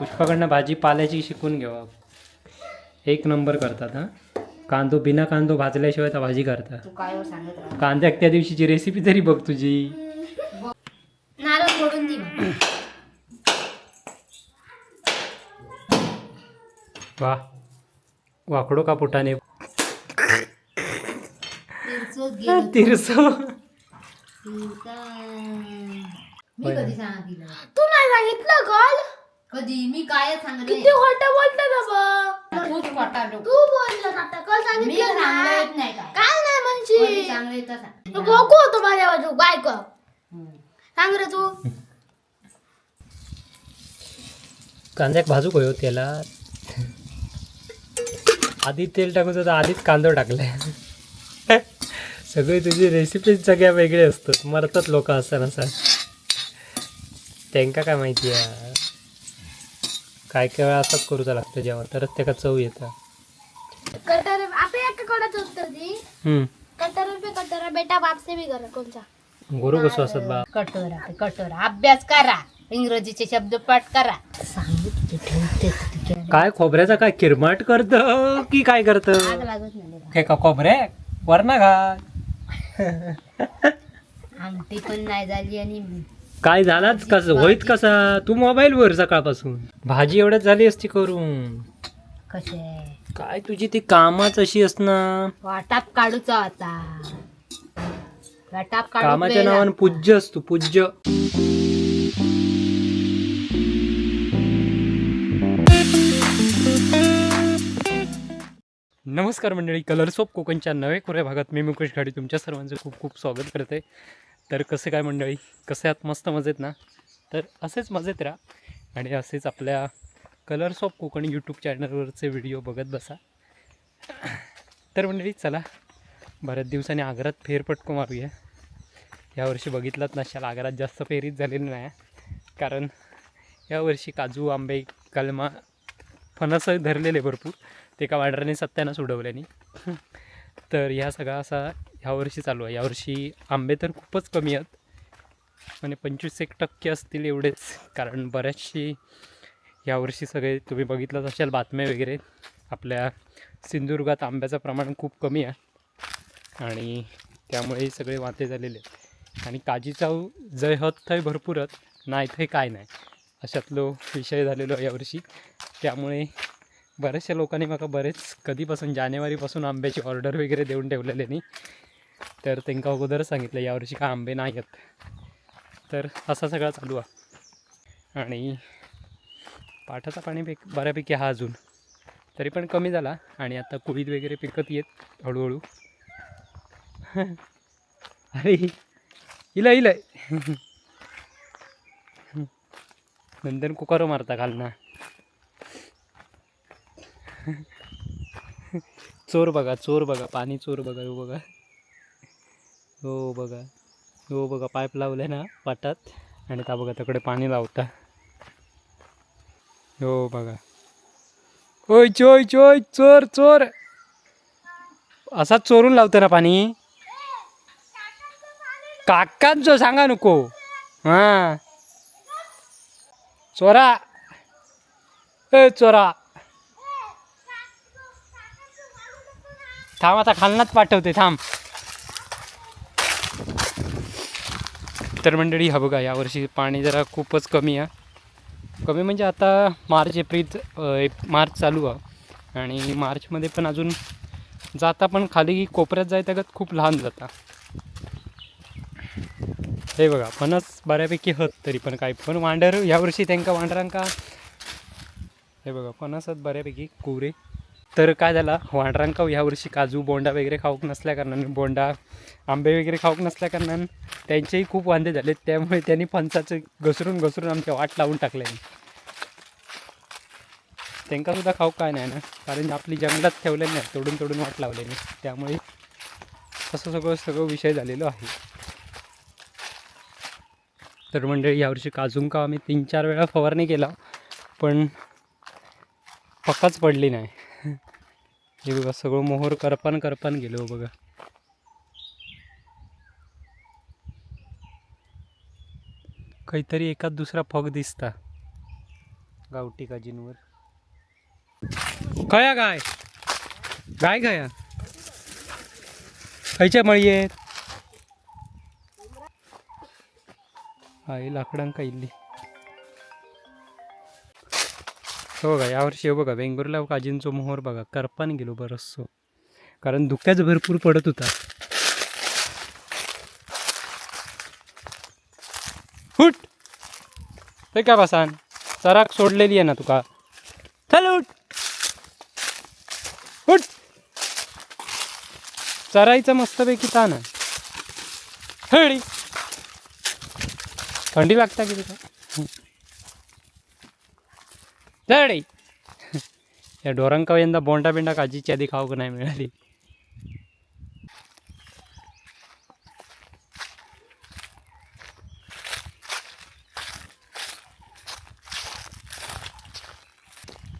पुष्पाकडनं भाजी पाल्याची शिकून घेवा. एक नंबर करतात हा. कांदो बिना कांदो भाजल्याशिवाय तर भाजी करतात. तू काय सांगत राहा. कांद्याक त्या दिवशीची रेसिपी तरी बघ तुझी. नारळ फोडून दे मग. वा, वाकडो का पुटाने. तिरसोच गेलं. तिरसो. तिरसा. मी कधी सांगितलं? तू नाही सांगितलं काल. कधी मी काय सांगले? किती खोटं बोलतो ना बघ. तूच खोटा लोक. तू बोललं आता काल मी सांगितलं चांगलं ना. येत नाही काय? काय नाही कधी म्हणशील. चांगलं येतं सांग. तू गोकू होतो माझ्या बाजू बायको. सांग रे तू. कांद्याक भाजू हो त्याला. आधी तेल टाकून होतं, आधीच कांदो टाकलाय. सगळी तुझी रेसिपीज सगळ्या वेगळे असतात. मरतात लोक असं नसा. त्यांका काय माहिती आहे? काय काय वेळा असंच करूचा लागतं जेवण, तरच त्याका चव येतं. कटर आता एक कोणाचं उत्तर दी. कटर पे कटोरा बेटा बाप से भी कर कोणचा? गोरू कसं असत बा. कटोरा ते कटोरा. अभ्यास करा, इंग्रजीचे शब्द पाठ करा. सांगितले ठेवते तुझ्या. काय खोबऱ्याचा काय किरमाट करत की काय करत? आग लागत नाही रे. काय का खोबरे वर ना घाल. आमटी पण नाही झाली आणि काय झालाच कसं होईत कसा तू मोबाईल वर सकाळपासून. भाजी एवढ्यात झाली असती करून. कसे? काय तुझी ती कामाच अशी असणार. वाटाप काढूचा आता, वाटाप काढू. कामाच्या नावानं पूज्य असतो पूज्य. नमस्कार मंडळी, कलर्स ऑफ कोकणच्या नवे कोऱ्या भागात मी मुकेश घाडी तुमच्या सर्वांचं खूप खूप स्वागत करते. तर कसे काय मंडळी, कसे आहात? मस्त मजेत ना? तर असेच मजेत राहा आणि असेच आपल्या कलर्स ऑफ कोकण यूट्यूब चॅनलवरचे व्हिडिओ बघत बसा. तर मंडळी चला, बऱ्याच दिवसांनी आग्रात फेरफटको मारूया. यावर्षी बघितलात नशाल आग्रात जास्त फेरीच झालेली नाही, कारण यावर्षी काजू आंबे कलमा फणस धरलेले भरपूर, ते का वाढराने सत्यानाच उडवल्याने. तर ह्या सगळा असा ह्यावर्षी चालू आहे. यावर्षी आंबे तर खूपच कमी आहेत, म्हणजे 25% असतील एवढेच, कारण बऱ्याचशी यावर्षी सगळे तुम्ही बघितलंच असाल बातम्या वगैरे, आपल्या सिंधुदुर्गात आंब्याचं प्रमाण खूप कमी आहे आणि त्यामुळे सगळे वांदे झालेले आहेत. आणि काजीचा जय हत थंय भरपूरच नाही थंय काय नाही अशातलो विषय झालेलो आहे यावर्षी. त्यामुळे बऱ्याचशा लोकांनी म्हाका बरेच कधीपासून जानेवारीपासून आंब्याची ऑर्डर वगैरे देऊन ठेवलेली न्ही, तर तांकां अगोदरच सांगितलं यावर्षी का आंबे नाही आहेत. तर असा सगळा चालू आहे. आणि पाठाचा पाणी बऱ्यापैकी हा अजून तरी पण कमी झाला आणि आता कुळीत वगैरे पिकत येत हळूहळू. अरे इलय इलय नंतर कुकारो मारता घालना. चोर बघा, चोर बघा, पाणी चोर बघा. हो बघा, हो बघा, हो बघा, पाईप लावले ना पाटात आणि त्या बघा तिकडे पाणी लावता. हो बघा, ओय चोय चोय चोर चोर असा चोरून लावतो ना पाणी. काकांचं सांगा नको. हां चोरा, ए चोरा, थांब आता खालनाच पाठवते थांब. तर मंडळी हा बघा यावर्षी पाणी जरा खूपच कमी आहे. कमी म्हणजे आता मार्च एप्रिल मार्च चालू आहे आणि मार्चमध्ये पण अजून जाता पण खाली कोपऱ्यात जायचं गत खूप लहान जाता. हे बघा फणस बऱ्यापैकी हत तरी पण काय पण वांडर यावर्षी त्यांका वांडरांका. हे बघा फणस हत बऱ्यापैकी कोरे. तर काय झाला वांडरांका यावर्षी काजू बोंडा वगैरे खाऊक नसल्या कारणानं, बोंडा आंबे वगैरे खाऊक नसल्या कारणानं त्यांचेही खूप वांदे झाले. त्यामुळे त्यांनी फणसाचं घसरून घसरून आमच्या वाट लावून टाकले. त्यांकासुद्धा खाऊ काय नाही ना, कारण आपली जंगलात ठेवलेली नाही, तोडून तोडून वाट लावलेली, त्यामुळे असं सगळं सगळं विषय झालेलो आहे. तर मंडळी यावर्षी काजूंका आम्ही 3-4 वेळा फवारणी केला पण पक्काच पडली नाही. हे बघा सगळं मोहोर करपान करपान गेलो बघा. काहीतरी एखाद दुसरा फग दिसता. गावठी काजींवर. खया गाय गाय खया खयच्या मळी आहेत? आई लाकडांका इल्ली. हो बघा, यावर्षी हो बघा वेंगुर्ला काजींचो मोहोर बघा करपान गेलो बरचसो, कारण धुक्याच भरपूर पडत होता. फुट ते काय बसान चराक सोडलेली आहे ना तुका. चल उठ उठ, चरायचं मस्तपैकी तान आहे. हळी थंडी लागता की तुका? चढी या ढोरांका यंदा बोंडा बिंडा काजीची आधी खाऊक नाही मिळाली.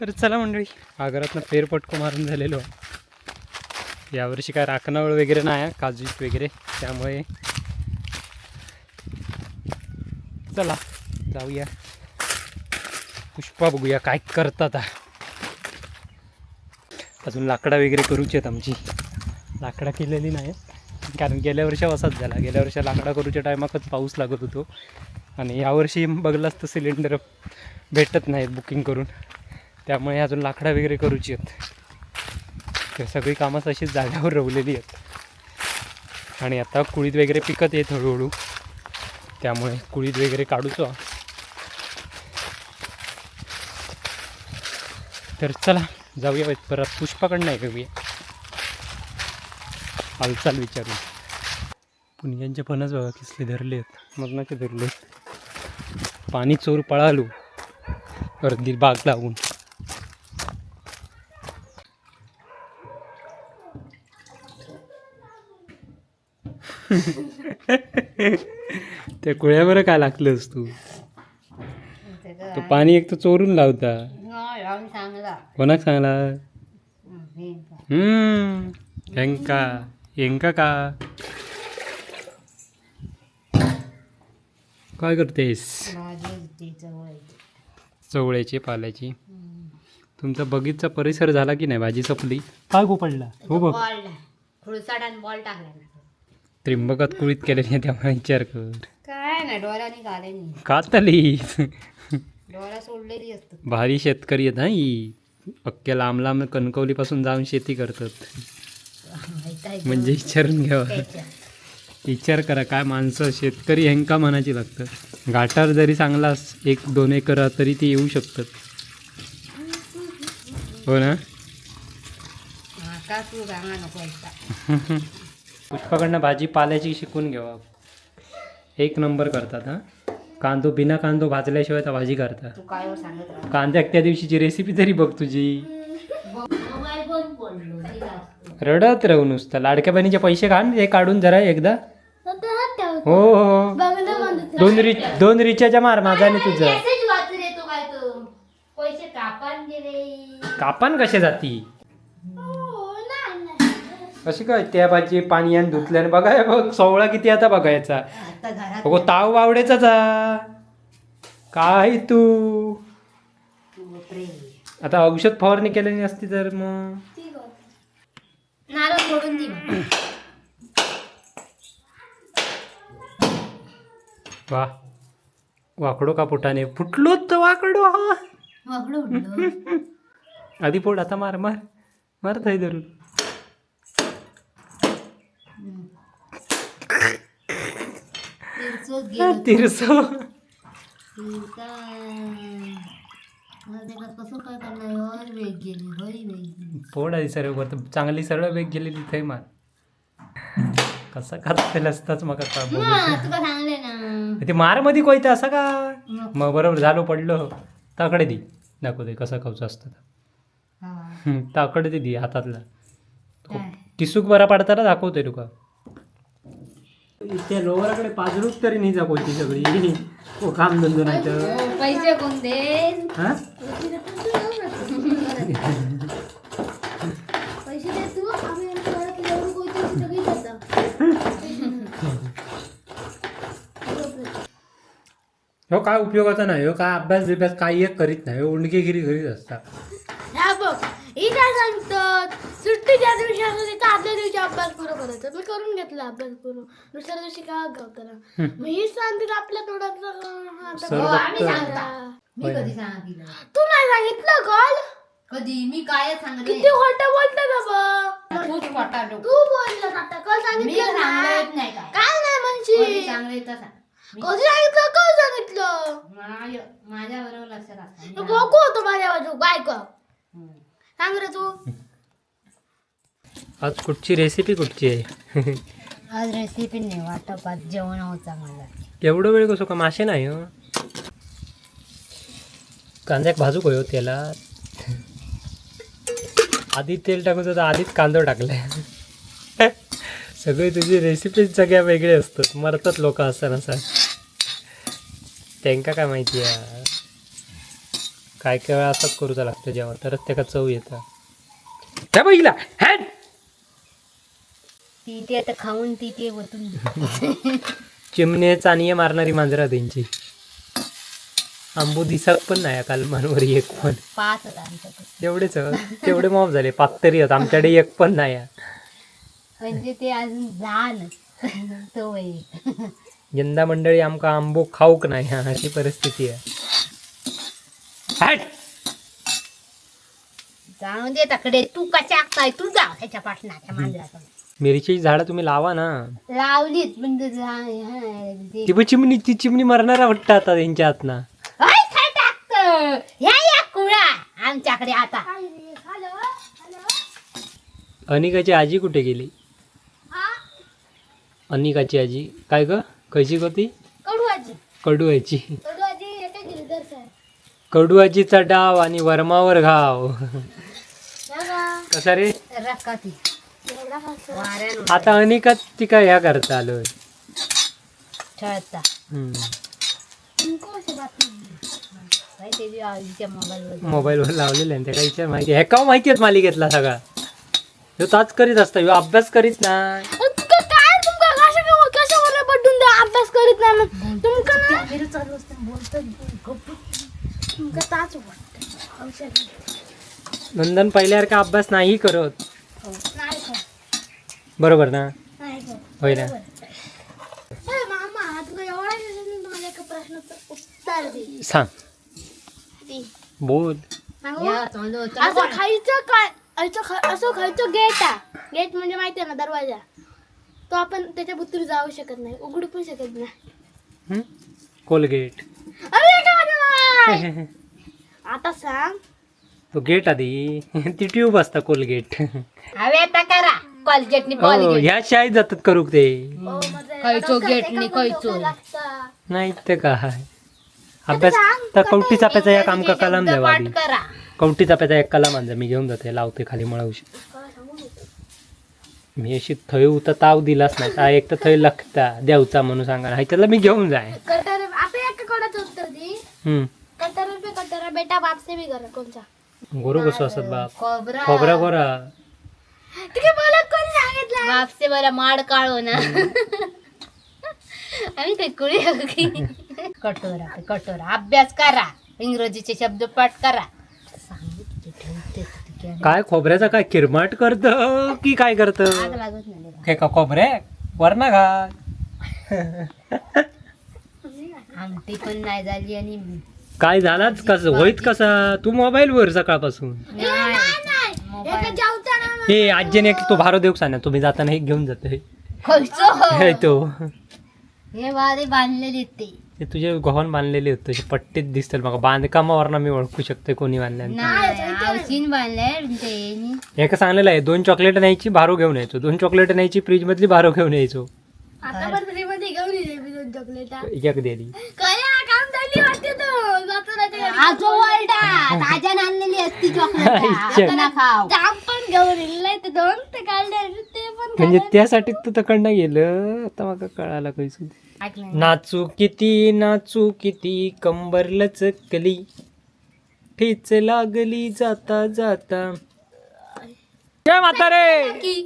तर चला मंडळी, आगारातनं फेरपटको मारून झालेलो आहे. यावर्षी काय राखणावळ वगैरे नाही आहे काजूत वगैरे, त्यामुळे चला जाऊया पुष्पा बघूया काय करतात. अजून लाकडा वगैरे करूची आहेत आमची, लाकडा केलेली नाही कारण गेल्या वर्षी असाच झाला. गेल्या वर्षी लाकडा करूच्या टायमाकच पाऊस लागत होतो आणि यावर्षी बघलाच तर सिलेंडर भेटत नाहीत बुकिंग करून, त्यामुळे अजून लाकडा वगैरे करूची आहेत. तर सगळी कामं अशीच जाग्यावर रवलेली आहेत आणि आता कुळीत वगैरे पिकत येत हळूहळू, त्यामुळे कुळीत वगैरे काढूचो. तर चला जाऊया परत पुष्पाकडनं ऐकूया हालचाल विचारू. पुणग्यांचे फणस बघा किसले धरले आहेत, मग्नाचे धरले. पाणी चोर पळालो अर्धी बाग लावून. त्या कुळ्यावर काय लागलंस तू? तो पाणी एक तर चोरून लावता. लावून सांगला. कोणाक सांगला? हेंका हेंका का काय करतेस? भाजी जवळ. चवळ्याची पाल्याची. तुमचा बगीचा परिसर झाला की नाही? भाजी संपली काय गो पडला? हो बघ बॉल खुळसाडान बॉल टाकला ना. त्रिंबकात कुळीत केलेली आहे, त्यामुळे विचार कर. काय नाही डोळ्याने घाले नाही. कातली डोळा सोडलेली असतात. भारी शेतकरी आहेत हा ही, अख्ख्या लांब लांब कणकवलीपासून जाऊन शेती करतात. म्हणजे विचारून घ्यावा, विचार करा काय माणसं शेतकरी हेंका म्हणायची लागतं. घाटार जरी चांगलास 1-2 एकर तरी ती येऊ शकतात. हो ना? का तू रांगा नको ऐकता. पुष्पाकडनं भाजी पाल्याची शिकून घ्यावा, एक नंबर करतात हा. कांदो बिना कांदो भाजल्याशिवाय तर भाजी करतात. तू काय हो सांगत राहा. कांद्याक त्या दिवशीची रेसिपी तरी बघ तुझी. मोबाईल बंद पडलो दिला असतो. रडत राहू नुसतं. लाडक्या बहिणीचे पैसे काढ हे काढून जरा एकदा. हो हो, दोन रिचार्ज मार माझा आणि तुझा. मेसेज वाचू देतो काय तू? पैसे कापान गेले. कापान कसे जाती कशी काय त्या भाजी पाणी आणि धुतल्याने बघा हे बघ सोवळा किती आता बघायचा. आता घरात अगो ताव बावड्याचाच हा. काय तू बापरे. आता औषध फवारणी केलेली नसती तर मग नारळ फोडून दे मग. वा वाकडो का पोटाने फुटलो तर वाकडो हा. वाकडं उडलं. आधी फोड आता मार मार मार थंय धरून. तिरसोच गेलं. तिरसो. तिरसा. मला त्याला कसं काय करणार? होय वेग गेली, होय वेग गेली. फोड आधी सरळ वर चांगली सरळ वेग गेलेली थंय मार. कसा खात असताच मग का बघू. हा, तुका सांगले ना. ते मार मध्ये कोयता असा का मग. मग बरोबर झालो पडलो ताकडे दी दाखव दे कसा खाऊचा असतं. हा. ताकडे ते दी हातातला. काय? किसूक बरा पाडताना दाखवतोय तुका. त्या लोवराकडे पाजरूच तरी नाही दाखवती सगळी हो काम धंदो नाही तर. हो, पैसे कोण देईन? हा पैसे दे तू, आम्ही आमच्या घरात एवढं कोयते सगळी जाता. ह्यो काय उपयोगाचा नाही, ह्यो काय अभ्यास बिभ्यास काही एक करीत नाही, ह्यो उंडकेगिरी करीत असता. ह्या बघ, ही काय सांगतात, सुट्टी ज्या दिवशी असते त्याच्या आदल्या दिवशी अभ्यास पुरा करायचा. मी करून घेतला अभ्यास पूर्ण, दुसऱ्या दिवशी काय गावताना मग ही सांगते आपल्या तोंडात. सर हो, आम्ही बघतो. सांगता. मी कधी सांगितलं? तू नाही सांगितलं काल. कधी मी काय सांगले? किती खोटं बोलते बाबा. तूच खोटा डोकं. तू बोललं आता काल, मी सांगितलं ना. सांगलेच नाही काय. काय नाही कधी म्हणशी. सांगले तर सांग. कधी सांगितलं? काल सांगितलं. माझ्या बरोबर लक्षात असतं. गोकू होतो माझ्या बाजू बायको. हम्म. सांग रे तू. आज कुठची रेसिपी कुठची आहे? आज रेसिपी नाही वाटप, आज जेवण होता मला. एवढं वेळ कसो का मासे नाही हो? कांद्याक भाजू हो त्याला आधी तेल टाकून तर आधीच कांदो टाकलाय. सगळी तुझी रेसिपीज सगळ्या वेगळे असतात, मरतात लोक असं नसा. त्यांका काय माहिती आहे, काय काय वेळा असंच करूचा लागतं जेवण, तरच त्याका चव येतं. त्या बघितला हॅट. ती ते आता खाऊन ती ते वतून. चिमणे चानिये मारणारी मांजरा त्यांची. आंबो दिसत पण नाही कालमानवर एक पण. 5 होता आमच्याकडे. तेवढेच तेवढे मॉप झाले, 5 तरी आहेत आमच्याकडे, एक पण नाही आहे. म्हणजे ते अजून लहान तो वय. यंदा मंडळी आमका आंबो खाऊक नाही हा, अशी परिस्थिती आहे. हॅट. जाऊन दे तकडे, तू कशा काय तू जा ह्याच्या पाटणाच्या मांजराकडे. मिरचीची झाडं तुम्ही लावा ना. लावलीत म्हणजे हा, ते- ती पण चिमणी, ती चिमणी मरणार वाटतं आता त्यांच्या हात ना. ऐ, काय टाकतं ह्या या कुळा आमच्याकडे आता. Hello hello. अनिकाची आजी कुठे गेली? हा. अनिकाची आजी काय ग, कशी ग ती? कडू आजी. कडू आजी. कडू आजी एका गिरधर सर. कडू आजीचा डाव आणि वर्मावर घाव. कसा रे? रक्का ती एवढा खास. वाऱ्यानं आता अनिका ती काय ह्या करता आलोय. छळता. हम्म. तुमको अशी बातमी. काय ते बी आजीच्या मोबाईलवर. मोबाईलवर लावलेलं आहे, त्या विचार माहिती ह्या का माहिती आहेत मालिकेतला सगळा. ह्यो ताच करीत असता, ह्यो अभ्यास करीत नाही. अरे तुका काय, तुमका कशा कशावर पडून द्या, अभ्यास करीत नाही मग तुमका ना. कॅमेरा चालू असतं बोलतात गप्प. तुमका ताच वाटतं औषध. नंदन पहिल्यासारखा अभ्यास नाही करत. नाही करत. बरोबर ना? नाही करत. होय ना? ए मामा, तुका एवढा दिवसांनी माझ्या एका प्रश्नाचं उत्तर दे. सांग. दे. बोल. सांगू? या, चालू, चालू. असं खायचं काय, असं असं खायचं गेट आहे. गेट म्हणजे माहिती आहे ना, दरवाजा. तो आपण त्याच्या बुत्तीवर जाऊ शकत नाही, उघडू पण शकत नाही. हम्म? कोलगेट. अरे काय नाही. आता सांग. तो गेट आधी ती ट्यूब असता कोलगेट. हवे आता करा कॉलगेट नी हो, कॉलगेट. ह्या शाळेत जातात करूक ते. ओ, माझं खायचो डोकं गेट एका नी पण खायचो. डोकं लागतं. नाही ते काय अभ्यास सांग, तर कवटी चाप्याचा या काम का कलम शब्द द्यावा पाठ आधी. करा. कवटी चाप्याचा एक कलम आणजा, मी घेऊन जाते लावते खाली मळवशी. काय सांगू नको. मी अशी थंय उता ताव दिलाच नाही, हा एक तर थंय लखता देवचा म्हणून सांगा ह्याच्यातला मी घेऊन जाय. कटर आता एका कोणाचं उत्तर दे. हम्म. कटर पे कटरा बेटा बाप से भी करा कोणचा? गोरो कसं असत बाप? खोबरा. खोबरा गोरा. तुका मला कोणी सांगितलं? बापसे मला माड काळो ना, आम्ही काही कुळी आहो की? कटोरा पे कटोरा, अभ्यास करा, इंग्रजीचे शब्द पाठ करा. सांगितले ठेवते तू की. काय खोबऱ्याचा काय किरमाट करत की काय करत? आग लागत नाही त्याला. हे का खोबरे वरणा घाल. आमटी पण नाही झाली आणि काय झालाच कसं होईत कसा तू मोबाईल वर सकाळपासून. नाही. नाही. मोबाईल. एका जेवताना हे आजीने एक तो भारो देऊ सांग, तुम्ही जाताना एक घेऊन जाते. खयचो? हे तो. हे वारे बांधलेले ते. ते तुझे गव्हाण बांधलेले होते तसे पट्टीत दिसतील मग बांधकामावर मी ओळखू शकते कोणी बांधले. नाही, आवशीन बांधले ते. एका सांगलेलं आहे, 2 चॉकलेट न्यायची भारो घेऊन यायचो, 2 चॉकलेट न्यायची फ्रीज मधली भारो घेऊन यायचो. आता पण फ्री मध्ये घेऊन येते मी 2 चॉकलेट. एक दिली. काय काम झाली वाटते तो जातो ना त्या घरी. आजो वरडा ताज्यान आणलेली असती चॉकलेट, इच्छा. ना खाव. जाम पण घेऊन येईल नाही ते 2 ते काढले ते पण म्हणजे त्यासाठी तू तकडनं गेलं, आता माका कळालं कैसू. ऐकलं. नाचू किती नाचू किती कंबर लचकली, ठेच लागली जाता जाता. जय माता रे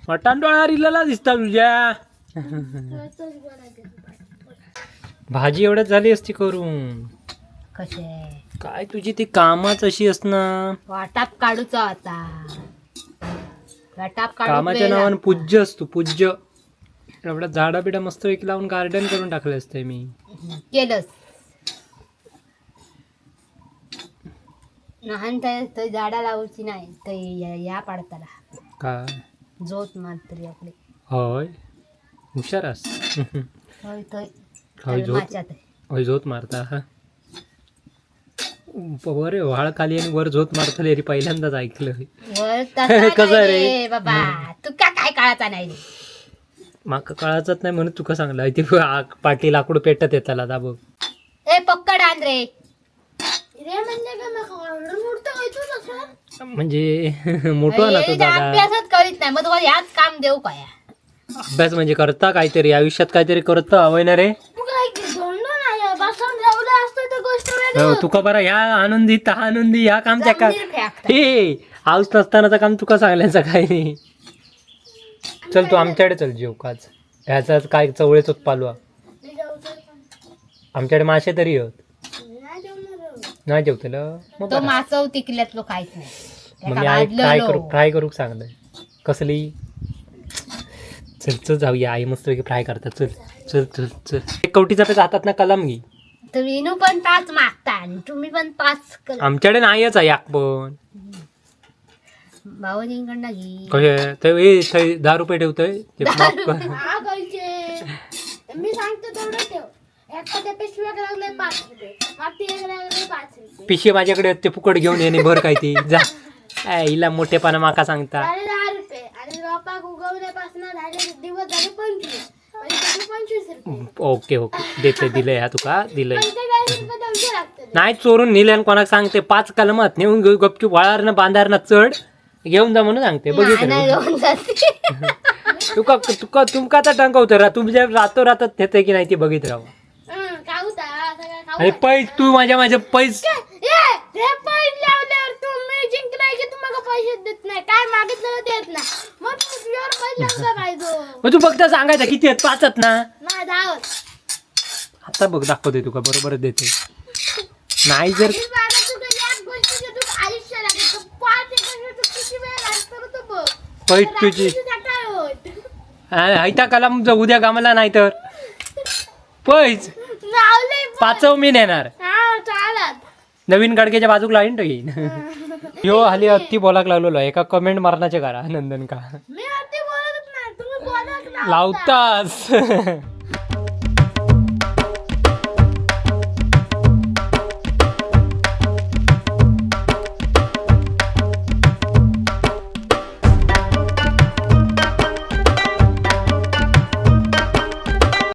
मटांडोळा रिलला दिसता तुझ्या. भाजी एवढ्यात झाली असती करून. कसे काय तुझी ती कामाच अशी असणार. वाटाप काढूचा आता, वाटाप काढू. कामाच्या नावानं पूज्य असतो पूज्य. एवढ्या झाडा बिडा मस्त पैकी लावून गार्डन करून टाकले असते मी. केलंस लहान तर झाडा लावूची नाही तर या पाडताला काय? जोत मारतली आपली. होय, हुशार आस. होय थंय. होय जोत. माच्यात. होय झोत मारता हा. बरे व्हाळ खाली आणि वर झोत मारतले रे, पहिल्यांदाच ऐकलं. वर तसा कसं नाही रे? रे बाबा, तुका काय कळाचा नाही रे. माका कळायचंच नाही म्हणून तुका सांगलं. ते पाटी लाकूड पेटत येताला आता बघ. ए पक्कड आण रे. रे म्हणजे काय, मग एवढं मोठं व्हायचं तसं. म्हणजे मोठो ना तो हे दादा. अभ्यासच करीत नाही, मग तुम्हाला ह्याच काम देऊ काय? अभ्यास म्हणजे करता काहीतरी आयुष्यात, काहीतरी करता हवंय ना रे. तू काय धोंडो नाही बसून रावलं असतं तर गोष्ट वेगळी. हो, तुका बरं ह्या आनंदी ता आनंदी ह्या काम त्या का जमिनीर फेकतात. हे हाऊस नसतानाचं काम तुका सांगल्याचं काय नाही. चल तू आमच्याकडे चल जेव काच ह्याचाच काय चवळेच पालवा. मी जेवतो पण. आमच्याकडे मासे तरी होत. मी नाही जेवणार. नाही जेवतलं मग तो बरं. मासव तिकल्यातलो काहीच नाही. मग त्याका मी आई फ्राय भाजलेलो. करू, फ्राय करूक सांगलंय कसली. चल चल जाऊया, आई मस्त फ्राय करतात. चल चल चल चल. एक कवटीचा पेच हातात ना कलम घे. तुम्ही इनू पण पाच मागता आणि तुम्ही पण पाच आमच्याकडे नाहीच आहे याक पण. भाऊजींकडनं घे. कसे ते ए, थंय 10 रुपये ठेवतोय ते माफ कर. हा खायचे, मी सांगतो तेवढं ठेव. एखाद्या पिशव्या लागले 5 रुपये, माती एक लागले 5 रुपये. पिशवी माझ्याकडे आहेत, ते फुकट घेऊन येणे भर काय ती जा. ऐ, हिला मोठेपणा माका सांगता. झाले 10 रुपये आणि रोपा उगवल्यापासून झाले दिवस झाले 25, म्हणजे त्याचे 25 रुपये. ओके ओके, देते दिलंय हा तुका दिलंय. 45 रुपये तुमचे लागतात. नाही चोरून नेले आणि कोणाक सांगते 5 कलमात नेऊन घेऊ गपचूप वाळार बांधार चढ घेऊन जा म्हणून सांगते. नाही, नाही बघितलं घेऊन जाते. तुका तुका तुमका तर टंकवतं रा तुमच्या रातो रातात नेते की नाही ते बघित राहा. हं, खाऊ ता, सगळं खाऊ आणि ता. पैस तू माझ्या माझ्या पैस. ए, हे पैसे लावल्यावर तुम्ही जिंकलाय की तुम्हाला पैसे देत नाही, काय मागितलं तर देत नाही, मग तू तुझ्यावर पैसे लावला पाहिजे. मग तू फक्त सांगायचं किती आहेत, 5 आहेत ना? नाही 10. आता बघ दाखवते तुका बरोबर देते नाही जर. आणि बाबा तुझं या गोष्टीचं तुझं आयुष्य लागेल तर 5 एकर तू किती वेळ लागतो तो बघ. पैस तुझी. रात्रीचं सकाळ होत. हैता कलम जर उद्या गमला नाही तर पैस लावलंय पण. पाचव मी नेणार. हा चालत. नवीन गडकेच्या बाजूक लाईन तो येईन यो हाली अत्ती बोलाक लागलेलो आहे. एका कमेंट मारण्याचे करा नंदन का. मी अति बोलतच नाही, तुम्ही बोलत लावता. लावतास.